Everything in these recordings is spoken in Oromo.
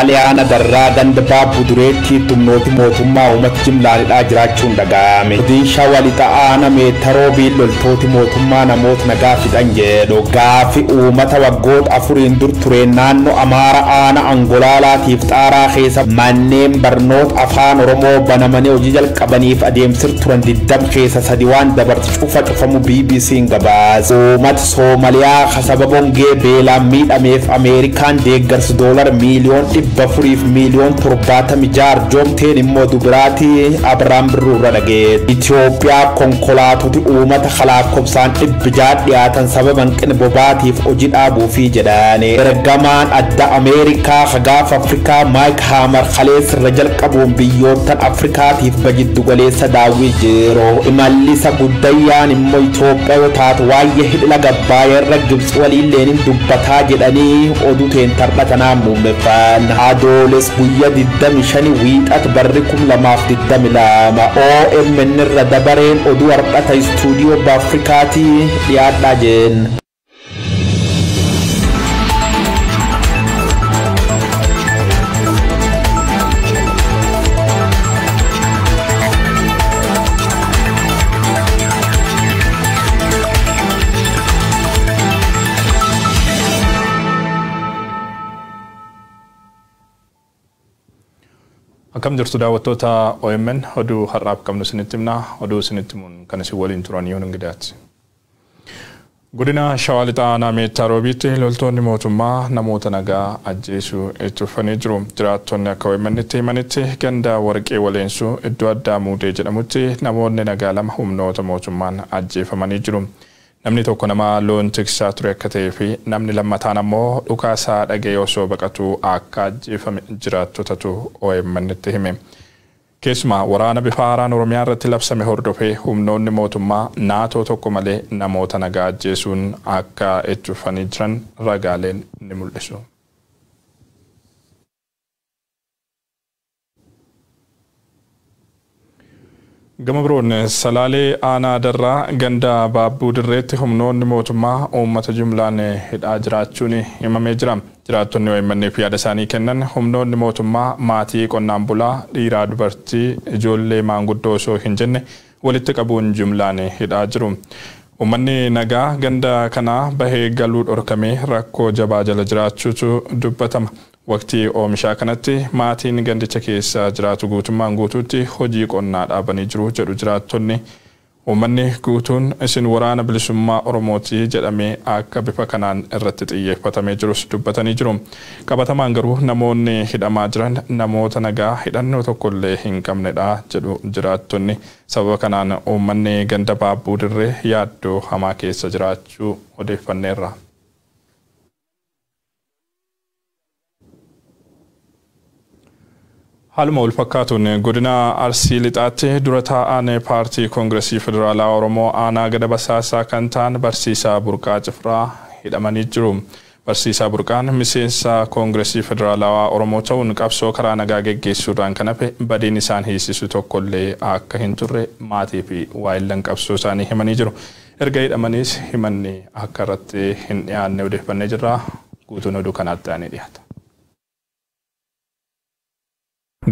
Salaalee Aanaa Darraa ganda Baabbuu Dureetti humnooti mootummaa uummata jimlaanidhaa jiraachuun dhaga'ame. Godina Shawaa Lixaa Aanaa Meettaa Roobiin loltooti mootummaa namoota nagaa fixan jedhu. Gaafi uummata waggoota afuriin dur tureen naannoo Amaara Aanaa Angolaalaatiif Xaaraa keessa manneen barnoota afaan Oromoo banamanii hojii jalqabaniif adeemsir turan 20 keessa 3 waan dabarte cufa cufamu BBC'n gabaase. Uummata Soomaliyaa sababa hongee beelaan miidhameef Ameerikaan deeggarsa doolara miiliyoon 400 fi miiliyoon 76 arjoomteen immoo dubiraatii Abiraam Birruu irra dhageette. Itoophiyaa konkolaatoti uummata lakkoofsaan 600 dhiyaatan sababa hanqina bobaatiif hojii dhaabuufi jedhani. Ergamaan adda Ameerikaa gaafa Afrikaa Maayik Haamar kaleessa irra jalqabuun biyyoottan Afrikaatiif bajiddu galeessa daawwii jiru. Imallisa guddayyaan immoo Itoophiyaa yoo taatu waa'ee hidha Abbaayyaa irra Gibxi waliin leenin dubbataa jedhanii oduu teen tarphatanaa muummeffan. Adooles guyyaa 25 wiixat barri 2022 OMN irra dabareen oduu har'ata istuudiyoo Afrikaatii dhiyaadhaa jeen. Akkam jirtu daawwattoota OMN, oduu har'aaf qabnu isinitti himna. Oduu isinitti himuun kan isin waliin turan yoo Ingidaati. Godina Shawaa Lixaa Aanaa Meettaa Roobiitti loltoonni mootummaa namoota nagaa ajjeesuu itti fufanii jiru. Jiraattonni akka OMN'tti himanitti ganda Warqee Waleensuu iddoo addaa Muudee jedhamutti namoonni nagaa lama humnoota mootummaan ajjeefamanii jiru. Namni tokko nama loon tiksaa ture akka ta'ee fi namni lammataan ammoo dhukaasaa dhaga'ee osoo baqatu akka ajjeefame jiraattotatu OMN'tti hime. Keessumaa waraana bifa haaraan Oromiyaa irratti labsame hordofee humnoonni mootummaa naatoo tokko malee namoota nagaa ajjeesuun akka itti fufanii jiran ragaaleen ni mul'isu. Gama biroon Salaalee Aanaa Darraa ganda Baabbuu Dirreetti humnoonni mootummaa uummata jumlaan hidhaa jiraachuun himamee jira. Jiraattonni OMN'f yaada isaanii kennan humnoonni mootummaa maatii qonnaan bulaa dhiiraa dubartii ijoollee maanguddoo osoo hin jenne walitti qabuun jumlaan hidhaa jiru. Uummanni nagaa ganda kanaa bahee galuu dhorkamee rakkoo jabaa jala jiraachuutu dubbatama. Waqtii oomishaa kanatti maatiin gandicha keessa jiraatu guutummaan guutuutti hojii qonnaa dhaabanii jiru jedhu jiraattonni. Uummanni guutuun isin waraana bilisummaa Oromooti jedhamee akka bifa kanaan irratti xiyyeeffatamee jirus dubbatanii jiru. Qabatamaan garuu namoonni hidhamaa jiran namoota nagaa hidhannoo tokkollee hin qabnedha jedhu jiraattonni. Sababa kanaan uummanni ganda Baabbuu Dirree yaaddoo hamaa keessa jiraachuu odeeffanneerra. Haaluma wal fakkaatuun godina Arsii Lixaatti dura taa'aan paartii Koongiresii Federaalaa Oromoo Aanaa Gada Basaasaa kan ta'an Barsiisaa Burqaa Cifraa hidhamanii jiru. Barsiisaa Burqaan miseensa Koongiresii Federaalawaa Oromoo ta'uun qabsoo karaa nagaa geggeessuudhaan kan hafe badiin isaan hiisisu tokkollee akka hin turre maatii fi waayillan qabsoo isaanii himanii jiru. Erga hidhamaniis himanni akka irratti hin dhiyaanne odeeffannee jirra. Guutuun oduu kanaatti aanee dhiyaata.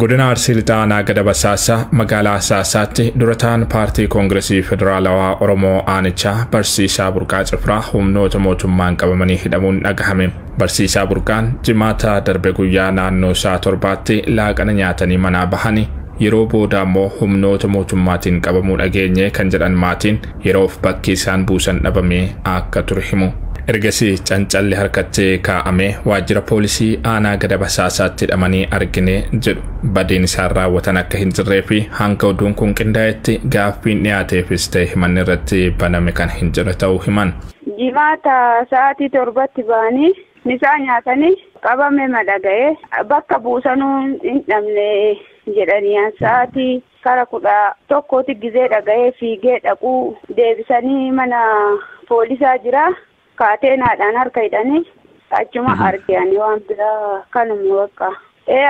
Godina Arsii Lixaa Aanaa Gada Basaasaa magaalaa Asaasaatti dura ta'an paartii Koongiresii Federaalawaa Oromoo Aanichaa Barsiisaa Burqaa Cifraa humnoota mootummaan qabamanii hidhamuun dhagahame. Barsiisaa Burqaan jimaata darbe guyyaa naannoo sa'a 7tti laaqana nyaatanii manaa bahanii yeroo booda ammoo humnoota mootummaatiin qabamuu dhageenye kan jedhan maatiin yeroof bakki isaan buusan dhabamee akka ture himu. Ergasii cancalli harkatti kaa'amee waajjira poolisii Aanaa Gada Basaasaatti hidhamanii argine jedhu. Badiin isaan raawwatan akka hin jirree fi hanga oduun kun qindaa'etti gaaffiin dhiyaateefis ta'e himanni irratti baname kan hin jirre ta'uu himan. Jimaata sa'aatii 7tti ba'anii misaa nyaatanii qabame madhaga'ee bakka buusanuu hin dhabne jedhanii sa'aatii kara 11tti gizee dhaga'ee fiigee dhaquu deebisanii mana poolisaa jira. Kaateenaadhaan harka hidhanii achuma arganii waan biraa kanuma bakka.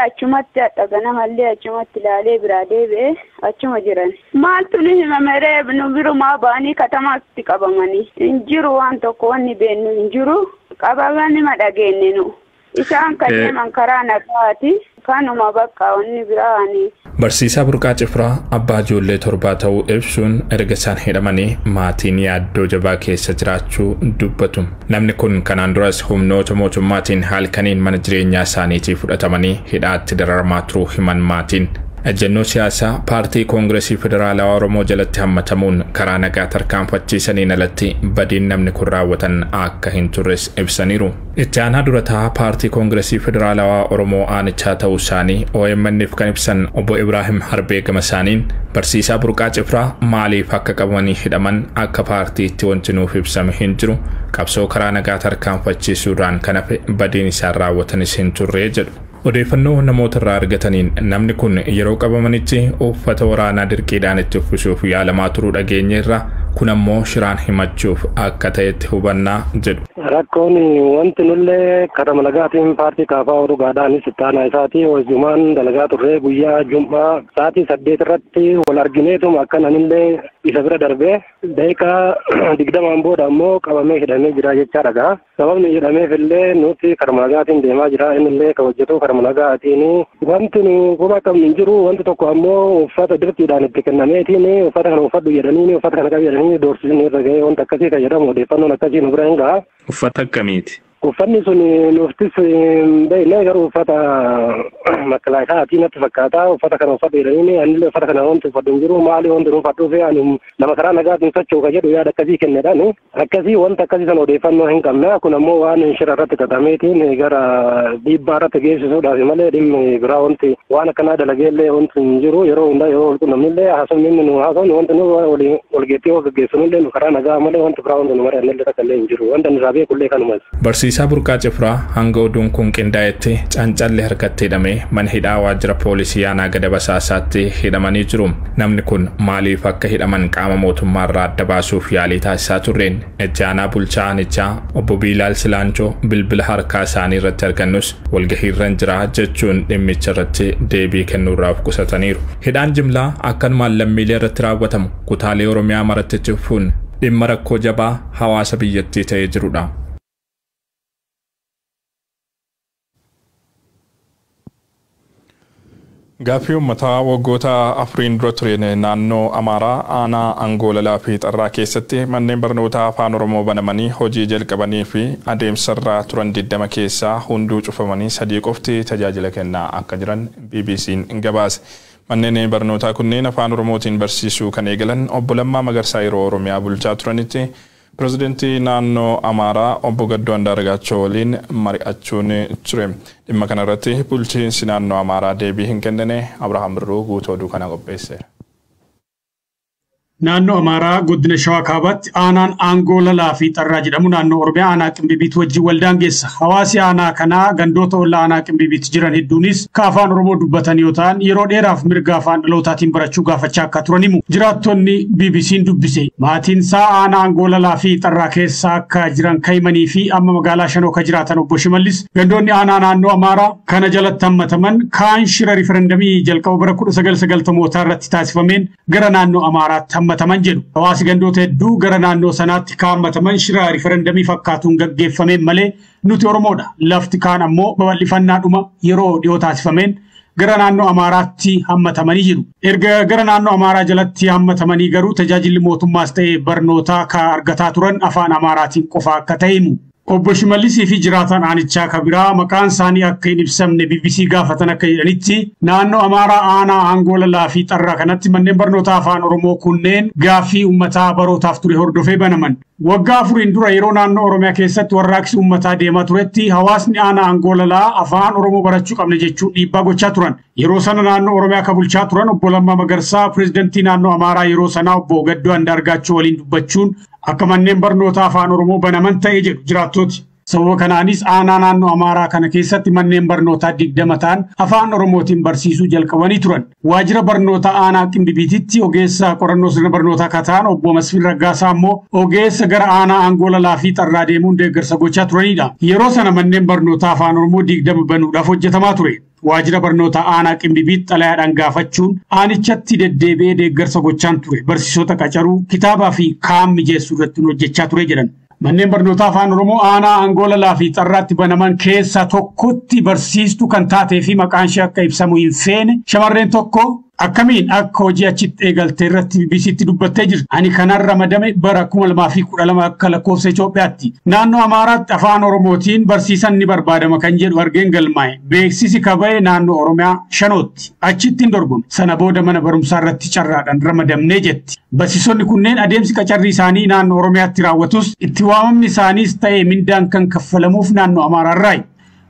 Achumatti dhaganamallee achumatti ilaalee biraa deebi'ee achuma jiran. Maaltu nu himame ree nu birumaa ba'anii katamaatti qabamanii. Hin jiru waan tokko wanni beennu hin jiru. Qabamanii madhageenye nu. Isaan kan deeman karaa nagaati. Kanuma bakka wanni biraani. Barsiisaa Burqaa Cifraa abbaa ijoollee 7 ta'uu ibsuun erga isaan hidhamanii maatiin yaaddoo jabaa keessa jiraachuu dubbatu. Namni kun kanaan duras humnoota mootummaatiin halkaniin mana jireenyaa isaaniitii fudhatamanii hidhaatti dararamaa turuu himan maatiin. Ejjennoo siyaasaa paartii Koongiresii Federaalawaa Oromoo jalatti hammatamuun karaa nagaa tarkaanfachiisaniin alatti badiin namni kun raawwatan akka hin turres ibsaniiru. Itti aanaa durataa paartii Koongiresii Federaalawaa Oromoo aanichaa ta'uu isaanii OMN'f kan ibsan obbo Ibraahim Harbee gama isaaniin barsiisaa Burqaa Cifraa maaliif akka qabamanii hidhaman akka paartiitti wanti nuuf ibsame hin jiru, qabsoo karaa nagaa tarkaanfachiisuudhaan kan hafe badiin isaan raawwatanis hin turre jedhu. Odeeffannoo namoota irraa argataniin namni kun yeroo qabamanitti uffata waraanaa dirqiidhaan itti uffisuuf yaalamaa turuu dhageenyeerra, kun ammoo shiraan himachuuf akka ta'etti hubannaa jedhu. Rakkoon wanti nullee karaa nagaatiin paartii kaafaa dhugaadhaanis itti aanaa isaatii wajjumaan dalagaa turre guyyaa jum'aa sa'aatii 8 irratti wal argineetuma akkan anillee isa bira darbee daqiiqaa 20 booda ammoo qabamee hidhamee jira jechaa dhagaa. Sababni hidhameef illee nuti karaa nagaatiin deemaa jira, innillee kan hojjetu karaa nagaatiin. Wanti nu quba qabnu hin jiru, wanti tokko ammoo uffata dirqiidhaan itti kennameetiin uffata kana uffadhu jedhanii uffata kana qabi jedhanii doorsisni irra ga'ee wanta akkasii kan jedhamu odeeffannoon akkasii nu bira hin ga'a. Uffata akkamiiti? Uffanni sun nuuftis hin beekne garuu uffata makkalaakaatii natti fakkaata. Uffata kana uffadhu jedhanii anillee uffata kana wanti uffadhu hin jiru, maali wanti nu uffadhuuf ani nama karaa nagaatiin socho'u kan jedhu yaada akkasii kennedhaan. Akkasii wanta akkasii sana odeeffannoo hin qabne. Kun ammoo waan shira irratti xaxameetiin gara dhiibbaa irratti geessisuudhaaf malee dhimmi biraa wanti waan akkanaa dalageellee wanti hin jiru. Yeroo hundaa yeroo wal qunnamnillee haasofni inni nu haasofnu wanti nu walgeettii wal gaggeessinullee nu karaa nagaa malee wanti biraa wanti nu mari'annellee takka illee hin jiru. Wanta nu irraa beekullee kanumas. Barsiisaa Burqaa Cifraa hanga oduun kun qindaa'etti cancallee harkatti hidhamee mana hidhaa waajjira poolisii aanaa gada basaasaatti hidhamanii jiru. Namni kun maaliif akka hidhaman qaama mootummaa irraa adda baasuuf yaalii taasisaa turreen itti aanaa bulchaa aanichaa obbo Biilaal Silaanchoo bilbila harkaa isaanii irratti argannus walgahiirra jira jechuun dhimmicha irratti deebii kennuurraa of qusataniiru. Hidhaan jimlaa akkanumaan lammiilee irratti raawwatamu kutaalee Oromiyaa maratti cufuun dhimma rakkoo jabaa hawaasa biyyattii ta'ee jirudha. Gaaffii uummataa waggoota 4 dura tureen naannoo Amaaraa aanaa Angoololaa fi Xarraa keessatti manneen barnootaa afaan Oromoo banamanii hojii jalqabanii fi adeemsarra turan 20 keessaa hunduu cufamanii 3 qofti tajaajila kennaa akka jiran BBC'n gabaase. Manneen barnootaa kunneen afaan Oromootiin barsiisuu kan eegalan obbo Lammaa Magarsaa yeroo Oromiyaa bulchaa turanitti Pirezidentii naannoo Amaaraa obbo Gaddoo Andaargaachoo waliin mari'achuun ture. Dhimma kanarratti bulchiinsi naannoo Amaaraa deebii hin kennine. Abrahaam Birruu guutuu oduu kana qopheesseera. Naannoo Amaaraa godina Shawaa Kaabaatti aanaan Angoololaa fi Xarraa jedhamu naannoo Oromiyaa aanaa Qimbibiitti wajjin waldaan geessa. Hawaasi aanaa kanaa gandoota ollaa aanaa Qimbibiitti jiran hedduunis ka afaan Oromoo dubbatan yoo ta'an yeroo dheeraaf mirga afaan dhalootaatiin barachuu gaafachaa akka turan himu. Jiraattonni BBC'n dubbise. Maatiin isaa aanaa Angoololaa fi Xarraa keessa akka jiran kaa'imanii fi amma magaalaa Shanoo ka jiraatan obbo Shimallis gandoonni aanaa naannoo Amaaraa kana jalatti hammataman kaan shira riifarandamii jalqaba bara 1990 irratti taasifameen gara naannoo Amaaraatti hammataman jedhu. Hawaasi gandoota hedduu gara naannoo sanaatti kaammataman shira riifarandamii fakkaatuun gaggeeffameen malee nuti Oromoodha. Lafti kaan ammoo babal'ifannaadhuma yeroo dhiyoo taasifameen gara naannoo Amaaraatti hammatamanii jiru. Erga gara naannoo Amaaraa jalatti hammatamanii garuu tajaajilli mootummaas ta'e barnootaa ka argataa turan afaan Amaaraatiin qofa akka ta'e himu. Obbo Shimallisii fi jiraataan aanichaa kabiraa maqaan isaanii akka hin ibsamne BBC gaafatan akka jedhanitti naannoo Amaaraa aanaa Angoololaa fi Xarraa kanatti manneen barnootaa afaan Oromoo kunneen gaaffii uummataa barootaaf ture hordofee banaman. Waggaa 4 dura yeroo naannoo Oromiyaa keessatti warraaqsi uummataa deemaa turetti hawaasni aanaa Angoololaa afaan Oromoo barachuu qabna jechuun dhiibbaa gochaa turan. Yeroo sana naannoo Oromiyaa ka bulchaa turan obbo Lammaa Magarsaa pirezidantii naannoo Amaaraa yeroo sanaa obbo Gaddoo Andaargaachoo waliin dubbachuun akka manneen barnootaa afaan Oromoo banaman ta'e jedhu jiraattooti. Sababa kanaanis aanaa naannoo Amaaraa kana keessatti manneen barnootaa 20 ta'an afaan Oromootiin barsiisuu jalqabanii turan. Waajjira barnootaa aanaa Qimbibiititti ogeessa qorannoo sirna barnootaa kan ta'an obbo Masfiin Raggaasaa ammoo ogeessa gara aanaa Angoololaa fi Xarraa deemuun deeggarsa gochaa turanidha. Yeroo sana manneen barnootaa afaan Oromoo 20 banuudhaaf hojjetamaa ture. Waajjira barnootaa aanaa Qimbibiitti xalayaadhaan gaafachuun aanichatti deddeebi'ee deeggarsa gochaan ture. Barsiisota qacaruu, kitaabaa fi kaan mijeessuu irratti hojjechaa ture jedhan. Manneen barnootaa afaan Oromoo aanaa Angolalaa fi Xarraatti banaman keessaa tokkotti barsiistuu kan taatee fi maqaan ishee akka ibsamu hin feene shamarreen tokko akkamiin akka hojii achitti eegalte irratti BBCtti dubbattee jirti. Ani kanan ramadame bara 2012 akka lakkoofsa Itoophiyaatti. Naannoo Amaaraatti afaan Oromootiin barsiisan ni barbaadama kan jedhu argeen galmaa'e. Beeksisi kaba'e naannoo Oromiyaa shanootti. Achitti hin dorgome. Sana booda mana barumsaa irratti carraadhaan ramadamnee jetti. Barsiisonni kunneen adeemsi qacarrii isaanii naannoo Oromiyaatti raawwatus itti waamamni isaaniis ta'ee mindaan kan kaffalamuuf naannoo Amaaraarraayi.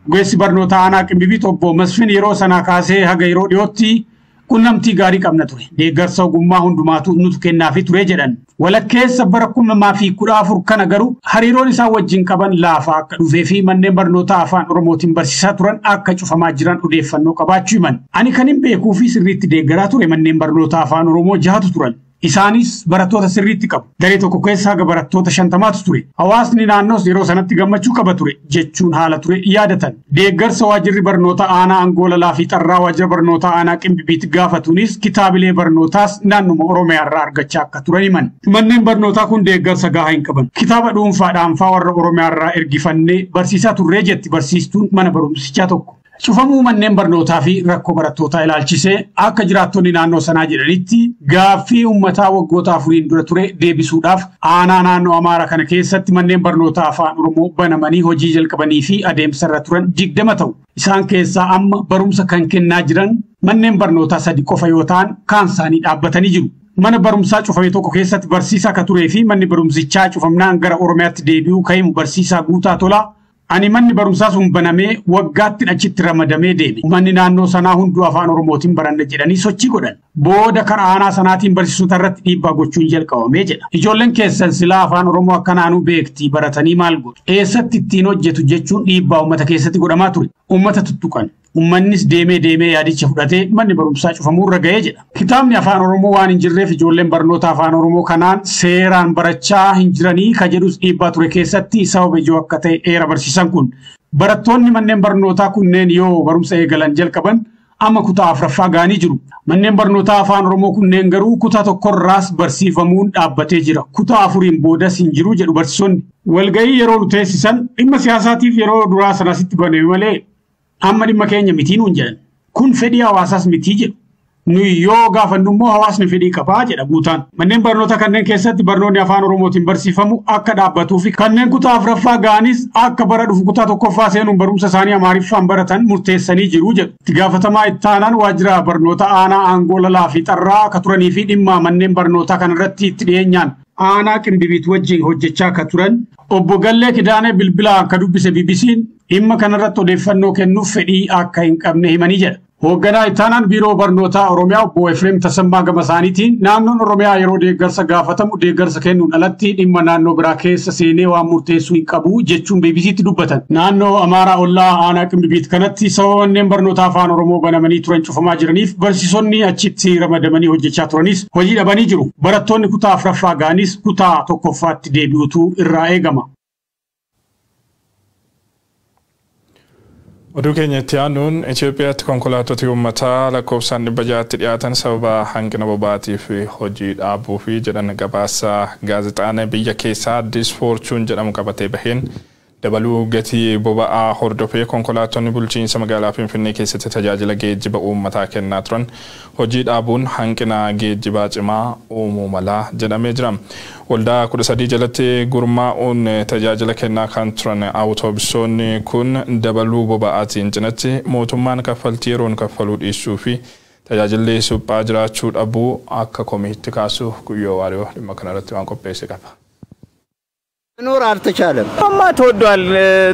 Ogeessi barnoota aanaa Qimbibiit obbo Masfin yeroo sanaa kaasee haga yeroo dhiyootti qunnamtii gaarii qabna ture. Deeggarsa ogummaa hundumaatu nutu kennaafii ture jedhan. Walakkeessa bara 2014 kana garuu hariiroon isaan wajjin qaban laafaa akka dhufee fi manneen barnootaa afaan Oromootiin barsiisaa turan akka cufamaa jiran odeeffannoo qabaachuu himan. Ani kan hin beekuu fi sirriitti deeggaraa ture manneen barnootaa afaan Oromoo 6 turan. Isaanis barattoota sirriitti qabu. Daree tokko keessa haga barattoota 50tu ture. Hawaasni naannoos yeroo sanatti gammachuu qaba ture jechuun haala ture yaadatan. Deeggarsa waajjirri barnoota aanaa Angolalaa fi Xarraa waajjira barnoota aanaa Qimbibiitti gaafatuunis kitaabilee barnootaas naannuma Oromiyaa irraa argachaa akka turan himan. Manneen barnootaa kun deeggarsa gahaa hin qaban. Kitaaba dhuunfaadhaan faa warra Oromiyaa irraa ergifannee barsiisaa turree jetti barsiistuun mana barumsichaa tokko. Cufamuu manneen barnootaa fi rakkoo barattootaa ilaalchisee akka jiraattonni naannoo sanaa jedhanitti gaaffii uummataa waggoota 4 dura ture deebisuudhaaf aanaa naannoo Amaaraa kana keessatti manneen barnootaa afaan Oromoo banamanii hojii jalqabanii fi adeemsa irra turan 20 ta'u. Isaan keessaa amma barumsa kan kennaa jiran manneen barnootaa 3 qofa yoo ta'an kaan isaanii dhaabbatanii jiru. Mana barumsaa cufame tokko keessatti barsiisaa akka turee fi manni barumsichaa cufamnaan gara Oromiyaatti deebi'uu ka'emu barsiisaa Guutaa Tolaa. Ani manni barumsaa sun banamee waggaatti achitti ramadamee deeme. Manni naannoo sanaa hunduu afaan Oromootiin baranna jedhanii sochii godhan. Booda karaa aanaa sanaatiin barsiisota irratti dhiibbaa gochuun jalqabamee jedha. Ijoolleen keessan silaa afaan Oromoo akka naannoo beektii baratanii maal godhu? Eessatti ittiin hojjetu jechuun dhiibbaa uummata keessatti godhamaa ture. Uummata tuttuqan. Uummannis deemee deemee yaadicha fudhatee manni barumsaa cufamuurra ga'ee jedha. Kitaabni afaan Oromoo waan hin jirreef ijoolleen barnoota afaan Oromoo kanaan seeraan barachaa hin jiranii ka jedhus dhiibbaa ture keessatti sababa ijoo akka ta'e eera barsiisan kun. Barattoonni manneen barnootaa kunneen yoo barumsa eegalan jalqaban amma kutaa 4ffaa ga'anii jiru. Manneen barnootaa afaan Oromoo kunneen garuu kutaa 1rraas barsiifamuun dhaabbatee jira. Kutaa 4 boodas hin jiru jedhu barsiisonni. Walga'ii yeroo nu teessisan dhimma siyaasaatiif yeroo duraa sanasitti baname malee amma dhimma keenya mitii nuun jedhan. Kun fedhii hawaasaas mitii jedhu. Nuyi yoo gaafannu immoo hawaasni fedhii qabaa jedha Guutaan. Manneen barnoota kanneen keessatti barnoonni afaan Oromootiin barsiifamu akka dhaabbatuu fi kanneen kutaa 4ffaa ga'anis akka bara dhufu kutaa 1ffaa seenuun barumsa isaanii Amaariffaan baratan murteessanii jiru jedhu. Itti gaafatamaa itti aanaan waajjira barnoota aanaa Angolalaa fi Xarraa akka turanii fi dhimma manneen barnootaa kanarratti itti dhiyeenyaan aanaa Qimbibiit wajjin hojjechaa akka turan obbo Gallee Kidaanee bilbilaa akka dubbise BBC'n dhimma kanarratti odeeffannoo kennuuf fedhii akka hin qabne himanii jedha. Hoogganaa itti aanaan biiroo barnootaa Oromiyaa obbo Efreem Tasammaa gama isaaniitiin naannoon Oromiyaa yeroo deeggarsa gaafatamu deeggarsa kennuun alatti dhimma naannoo biraa keessa seenee waan murteessuu hin qabu jechuun BBCtti dubbatan. Naannoo Amaaraa ollaa aanaa Qimbibiit kanatti sababa manneen barnootaa afaan Oromoo banamanii turan cufamaa jiraniif barsiisonni achitti ramadamanii hojjechaa turanis hojii dhabanii jiru. Barattoonni kutaa 4ffaa ga'anis kutaa 1ffaatti deebi'utu irraa eegama. Oduu keenya itti aanuun Itoophiyaatti konkolaattota uummataa lakkoofsaan 600tti dhiyaatan sababa hanqina boba'aatiif hojii dhaabuu fi jedhan gabaasa gaazexaan biyya keessaa Addis Fortune jedhamu qabatee baheen dabaluu gatii boba'aa hordofee konkolaattonni bulchiinsa magaalaa Finfinnee keessatti tajaajila geejjiba uummataa kennaa turan hojii dhaabuun hanqina geejjibaa cimaa uumuu mala jedhamee jira. Waldaa 13 jalatti gurmaa'uun tajaajila kennaa kan turan awutoobisoonni kun dabaluu boba'aatiin cinatti mootummaan kaffaltii yeroon kaffaluu dhiisuu fi tajaajilli suphaa jiraachuu dhabuu akka komiitti kaasuuf Guyyoo Waariyoo dhimma kanarratti waan qopheesse qaba. መኖር አልተቻለም። ማ ተወዷል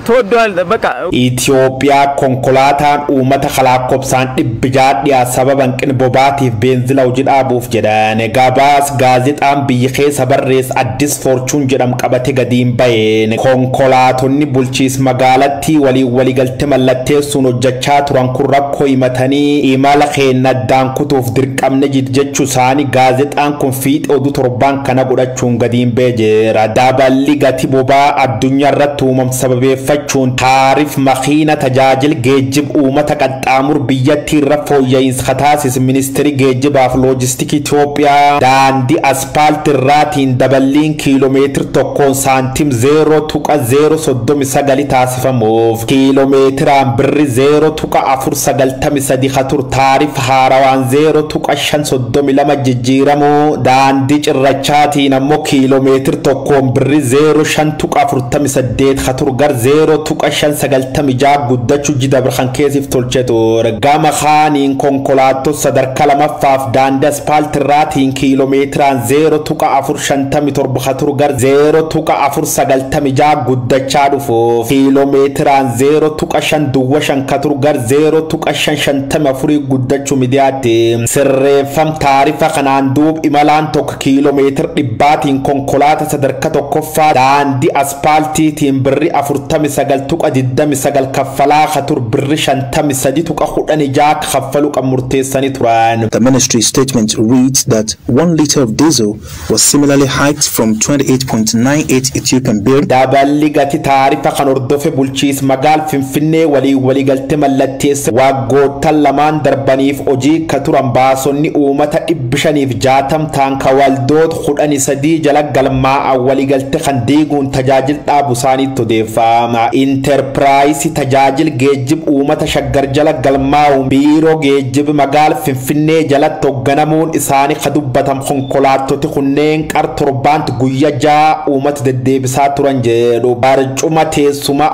ተወዷል በቃ Itoophiyaa konkolaataan uummata lakkoofsaan 600 dhiyaa sababa hanqina bobaatiif beenzila hojii dhaabuuf jedhan gabaas gaazexaan biyya keessa barreesse Addis Fortune jedhamu qabate gadiin baheen konkolaatonni bulchiis magaalattii waliin waliigalte mallatteessuun hojjechaa turan kun rakkoo himatanii imala keenya addaan kutuuf dirqamne jechuu isaanii gaazexaan kun fiixee oduu torban kana godhachuun gadiin bahee jira. Daballi gati boba'aa addunyaa irratti uumam sababeeffachuun taarif makiina tajaajil geejjib uummata qaxxaamur biyyattii irra fooyya'insa taasise ministeerri geejjibaaf loojistikii Itoophiyaa daandii aspaaltii irraatiin daballiin kiiloomeetira tokkoon saantim 0.039 taasifamuuf kiiloomeetiraan birri 0.493 hatur taarif haarawaan 0.532 jijjiiramuu daandii cirrachaatiin ammoo kiiloomeetira tokkoon birri 0.548 hatur gar 0.596 guddachuu jidabra kan keessiif tolchee ture. Gama kaaniin konkolaattota sadarkaa lamaffaaf daandii aspaaltii irraatiin kiiloomeetiraan 0.457 hatur gar 0.496 guddachaa dhufuuf kiiloomeetiraan 0.5 katur gar 0.554 guddachuu miidiyaatti sirreeffam taarifa kanaan duub imalaan tokko kiiloomeetira dhibbaatiin konkolaataa sadarkaa tokkoffaa daandii aspaaltiitiin birri 49.29 kaffalaa hatur birri 53.16 kaffaluu kan murteessanii turan. The ministry statement reads that 1 liter of diesel was similarly hiked from 28.98 Ethiopian birr. Daballi gati taarifa kan hordofe bulchiis magaal Finfinnee walii waliigaltee mallatteesse waggoottan lamaan darbaniif hojii ka turan baasonni uummata 560 ta'an ka waldoota 13 jala galmaa'an waliigaltee kan diiguun tajaajil dhaabu isaaniitti odeeffama. Intarpiraayisii tajaajil geejjib uummata shaggar jala galmaa'uun biiroo geejjib magaal Finfinnee jalatti hoogganamuun isaanii ka dubbatam konkolaattoti kunneen qar torbaanti guyyaa ja'a uummata deddeebisaa turan jedhu. Barcuma teessuma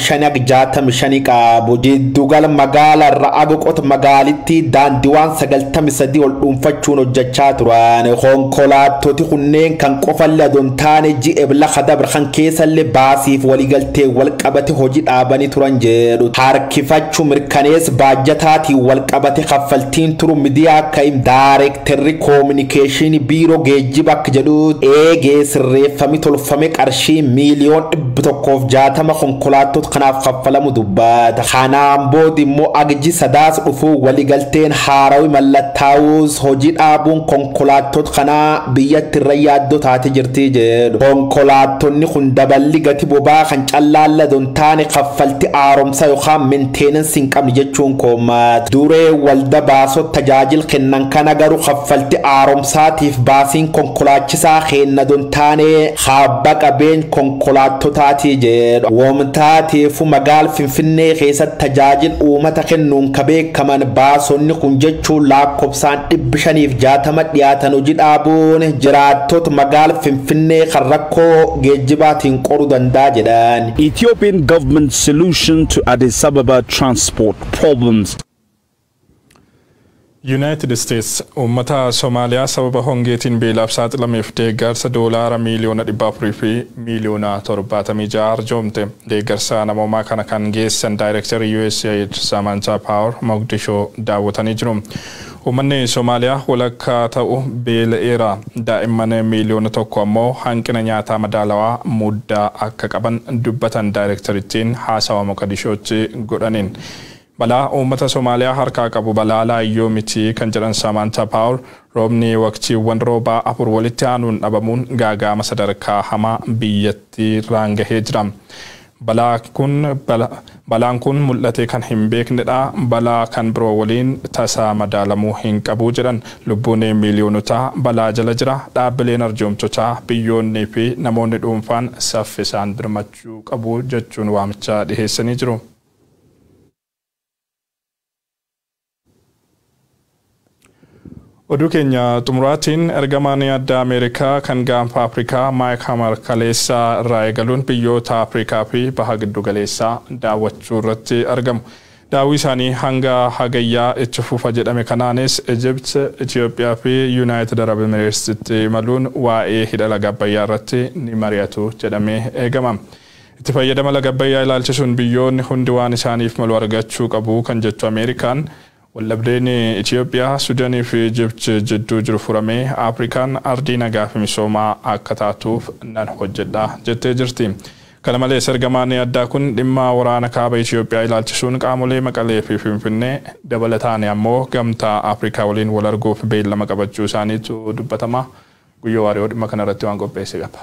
45-65 qabu. Jiddugala magaala irra agoqota magaalittii daandiiwwan 93 ol dhuunfachuun hojjechaa turan. Konkolaattoti kunneen kan qofallee adoon taane ji'a ebla kadabra kan keessallee baasiif waliigaltee wal qabate hojii dhaabanii turan jedhu. Harkifachuu mirkanees baajataatiin wal qabate kaffaltiin turu miidiyaa akka him daareektarri koominikeeshinii biiroo geejjiba akka jedhu eegee sirreeffami tolfame qarshii miiliyoon 160 konkolaattota kanaaf kaffalamu dubbata. Kanaan booda immoo agji sadaas dhufuu waliigalteen haarawi mallattaa'uus hojii dhaabuun konkolaattota kanaa biyyatti irra yaaddoo taate jirti jedhu. Konkolaattonni kun daballi gati boba'aa kan callaalla don taane kaffalti haaromsa yookaan minteenansi hin qabne jechuun koomata. Duree walda baasota tajaajil kennan kana garuu kaffalti haaromsaatiif baasiin konkolaachisaa kenna don taane habba qabeen konkolaattotaati jedhu. Wamtaateefu magaal Finfinnee keessatti tajaajil uummata kennuun ka beekaman baasonni kun jechuun lakkoofsaan 560 dhiyaatan hojii dhaabuun jiraattota magaal Finfinnee kan rakkoo geejjibaatiin qoruu danda'a jedhan. Ethiopian government solution to Addis Ababa transport problems. United States uummata Somaaliyaa sababa hongeetiin beelaaf saaxilameef deeggarsa doolaara miiliyoona 400 fi miiliyoona 76 arjoomte. Deeggarsa namoomaa kana kan geessan daayirektarri USAID Samantha Power Mogadishoo daawwatanii jiru. Uummanni Somaaliyaa walakkaa ta'u beela'eera. Daa'imman miiliyoona 1 ammoo hanqina nyaataa madaalawaa muddaa akka qaban dubbatan daayirektarittiin haasawa Mogadishootti godhaniin. Balaa uummata Somaaliyaa harkaa qabu balaa laayyoo miti kan jedhan Samantha Power roobni waqtiiwwan roobaa 4 walitti aanuun dhabamuun gaagaama sadarkaa hamaa biyyattii irraan gahee jira. Balaan kun mul'ate kan hin beeknedha. Balaa kan biroo waliin tasaa madaalamuu hin qabu jedhan. Lubbuun miiliyoonota balaa jala jira. Dhaabbileen arjoomtotaa biyyoonnii fi namoonni dhuunfaan saffisaan birmachuu qabu jechuun waamicha dhiheessanii jiru. Oduu keenya xumuraatiin ergamaan adda Ameerikaa kan gaanfa Afrikaa Maayik Hamar kaleessaa irraa eegaluun biyyoota Afrikaa fi baha giddu galeessaa daawwachuu irratti argamu. Daawwii isaanii hanga hagayyaa itti fufa jedhame kanaanis Ijipt, Itoophiyaa fi Yuunaayitid Arab Emireetsitti imaluun waa'ee hidha laga Abbayyaa irratti ni mari'atu jedhamee eegama. Itti fayyadama laga Abbayyaa ilaalchisuun biyyoonni hundi waan isaaniif malu argachuu qabu kan jettu Ameerikaan wallabdeen Itoophiyaa, Sudaanii fi Ijipt jidduu jiru furamee Afrikaan ardii nagaa fi misoomaa akka taatuuf nan hojjedha jettee jirti. Kana malees ergamaan addaa kun dhimma waraana kaaba Itoophiyaa ilaalchisuun qaamolee Maqalee fi Finfinnee dabalataan ammoo gamtaa Afrikaa waliin wal arguuf beellama qabachuu isaaniitu dubbatama. Guyyoo Waariyoo dhimma kanarratti waan qopheesse qaba.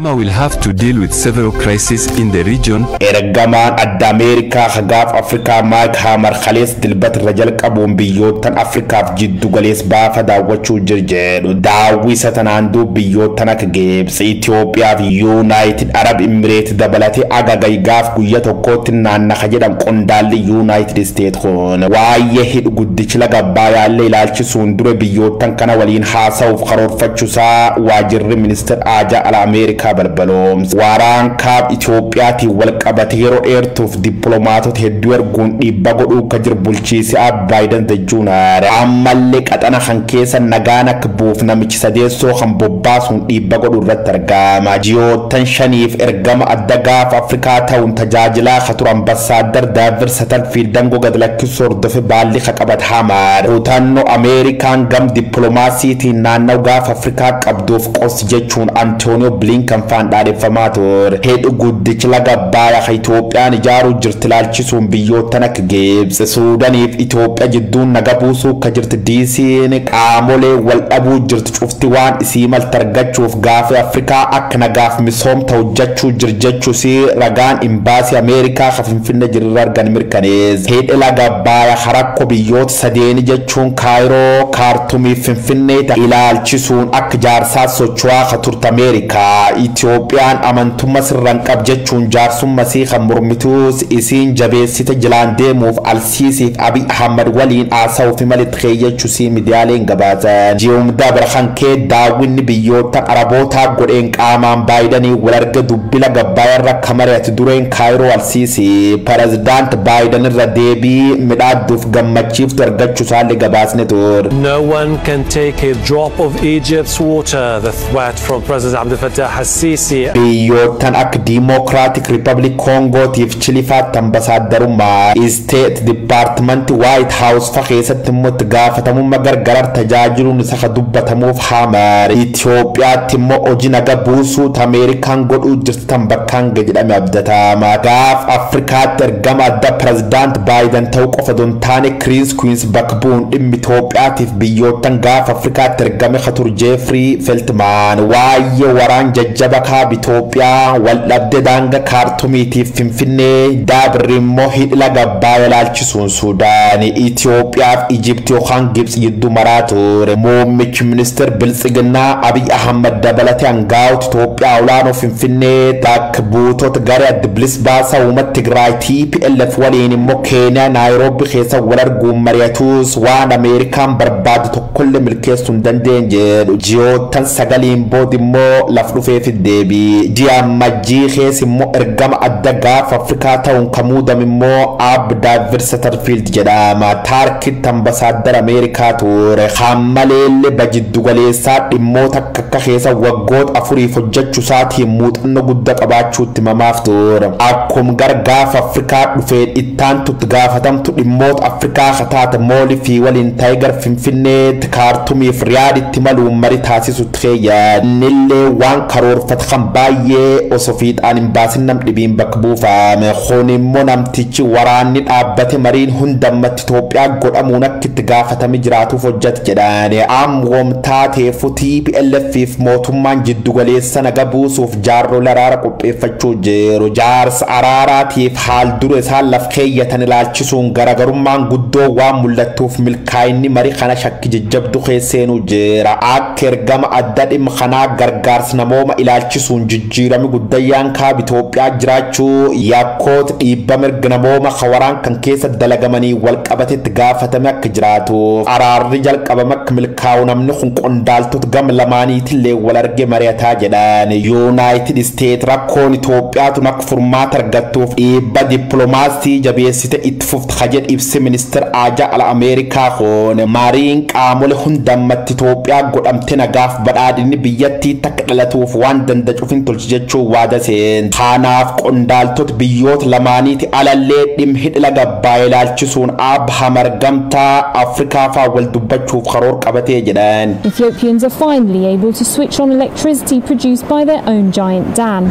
Will have to deal with several crises in the region. Ergamaan adda Ameerikaa gaaf Afrikaa Maayik Haamar kalees dilbata irra jalqabuun biyyoottan Afrikaaf jiddu galees baafa daawwachuu jir jedhu. Daawwii isa tanaan duub biyyoottan akka Gibxi, Itoophiyaa fi Yuunaayitid Arab Imireet dabalatee agagay gaaf guyya tokkootti naannaqa jedhan qondaalli Yuunaayitid Isteet kun. Waa'ee hidhu guddichi laga Abbaayaallee ilaalchisuun dure biyyoottan kana waliin haasa'uuf karoorfachuusaa waajirri ministeera haajaa ala Ameerikaa balbaloomsa. Waraan kaab Itoophiyaatiin wal qabate yeroo dheertuuf dippiloomaatota hedduu erguun dhiibbaa godhuu akka jiru bulchiinsi Baayiden jechuun ammallee qaxana kan keessa nagaan akka buuf namichi sadeessoo kan bobbaasuun dhiibbaa godhuu irratti argama. Ji'oottan 5f ergama adda gaafa Afrikaa ta'uun tajaajilaa ka ture ambasaaddar Daavid Satarfiild dangoo gad lakkisuu hordofe baalli ka qabate Hamaar. Kutannoo Ameerikaan gam dippiloomaasiitiin naannoo gaafa Afrikaa qabduuf qos jechuun Antooniyoo Bilinkan faan dhaadheffamaa ture. Hidhi guddichi laga Abbayaa kan Itoophiyaan ijaaruu jirti ilaalchisuun biyyoottan akka Gibxi, Suudaaniif Itoophiyaa jidduun naga buusuu akka jirti DC'n qaamolee wal dhabuu jirti cufti waan isii malti argachuuf gaafa Afrikaa akka nagaaf misoomta hojjechuu jir jechuus ragaan imbaasii Ameerikaa kan Finfinnee jiru argan mirkaneessa. Hidhi laga Abbayaa rakkoo biyyoota sadeeni jechuun Kaayiroo, Kaartumii fi Finfinnee ilaalchisuun akka jaarsaa socho'aa kan turte Ameerikaa. Itoophiyaan amantummaa sirraan qab jechuun jaarsummaa sii kan mormituus isiin jabeessite jilaan deemuuf Alsiisiif Abiy Ahmad waliin haasa'uuf malitti keeyyachuu miidiyaaleen gabaasan. Ji'umdaa bara kee daawwinni biyyoota Arabootaa godheen qaamaan Baayidanii wal arga dubbi laga Abbayaa irra akka mari'ate dureen Kaayiroo Alsiisii pirezidaant Baayidan irra deebii midhaadduuf gammachiiftu argachuu isaallee gabaasne ture. No one can take a drop of Egypt's water, the threat from President Abdel Fattah al-Sisi. Biyyoottan akka Democratic Republic Congootiif Chilifaatti ambasaadarummaa State Department White House fa keessatti immoo itti gaafatamummaa gargarar tajaajiluun isa ka dubbatamuuf Hamar. Itoophiyaatti immoo hojii naga buusuu Ameerikaan godhuu jirti tan bakkaan gahe jedhame abdatama. Gaaf Afrikaatti ergama adda pirezidaant Baayiden ta'uu qofa osoo hin taane Chris Queens bakka bu'uun dhimmi Itoophiyaatiif biyyoottan gaaf Afrikaatti ergame ka ture Jeffrey Feltman waa'ee waraan jajjaba kaaba Itoophiyaa wal dhabde daanga Kaartumiitiif Finfinnee daabirri immoo hidhi laga Abbayaa ilaalchisuun Suudaan Itoophiyaaf Ijipti yookaan Gibxi gidduu maraa ture. Muummichi ministeera Biltsiginnaa Abiy Ahmad dabalatee hangaa'ota Itoophiyaa olaanoo Finfinnee bakka buutota garee adda bilisa baasaa uummata Tigraay TPLF waliin immoo Keeniyaa Naayiroobii keessa wal arguun mari'atus waan Ameerikaan barbaadu tokkollee milkeessuu hin dandeenye jedhu. Ji'oottan 9 booda immoo laf dhufeef deebii. Ji'a Ammajjii keessa immoo ergama adda gaafa Afrikaa ta'uun kan muudame immoo Ab Daavid Satterfield jedhama. Taarkitti ambasaaddara Ameerikaa ture. Hammaleellee bajiddu galeessaa dhimmoota akka keessa waggoota 4 hojjechuu isaatiin muuxannoo guddaa qabaachuutti mamaaf ture. Akkuma gara gaafa Afrikaa dhufeen ittaantutti gaafatamtu dhimmoota Afrikaa kataate moolii fi waliin ta'ee gara Finfinneetti Kaartumiif Riyaaditti maluun marii taasisutti keeyyan. Innillee waan karoorfate kan baay'ee osoo fiixaan hin baasin nam dhibiin bakka buufame. Kun immoo namtichi waraanni dhaabbate mariin hundammatti Itoophiyaa godhamuun akka itti gaafatame jiraatuuf hojjete jedhan. Amwoom taateefu TPLF mootummaan jiddu galeessa naga buusuuf jaarrolee araara qopheeffachuu jiru. Jaarsa araaraatiif haal dure isaan laf keeyyatan ilaalchisuun garaagarummaan guddoo waan mul'attuuf milkaa'inni marii kana shakki jajjabdu keesseenuu jira. Akka ergama adda dhimma kanaa gargaarsa namooma ilaalchisuun jijjiirami guddayyaan kaaba Itoophiyaa jiraachuu yakkoota dhiibba mirga namooma waraan kan keessa dalagamanii wal qabatetti gaafatame akka jiraatuuf araarri jalqabame akka milkaa'u namni kun qondaaltota gama lamaaniitillee wal arge mari'ataa jedhan. Yuunaayitid Isteet rakkoon Itoophiyaatun akka furmaata argattuuf dhiibba dippiloomaasii jabeessite itti fufti ka jedhe ibsi ministeera haajaa ala Ameerikaa kun mariin qaamolee hundammatti Itoophiyaa godhamte nagaaf badhaadhinni biyyattii takka dhalatuuf waan dandacuuf hin tolchi jechuun waada seen. Kanaaf qondaaltota biyyoota lamaaniiti alallee dhimma hidha laga Abbayaa ilaalchisuun Ab Hamar gamtaa Afrikaa fa'aa wal dubbachuuf karoora qabatee jedhan. Ethiopians are finally able to switch on electricity produced by their own giant dam.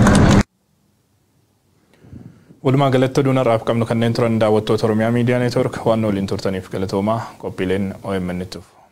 Walumaa galatti oduun har'aaf qabnu kanneen turan daawwattoota Oromiyaa Miidiyaa Neetwoork waan waliin turtaniif galatoomaa qophiileen OMN itti fufu.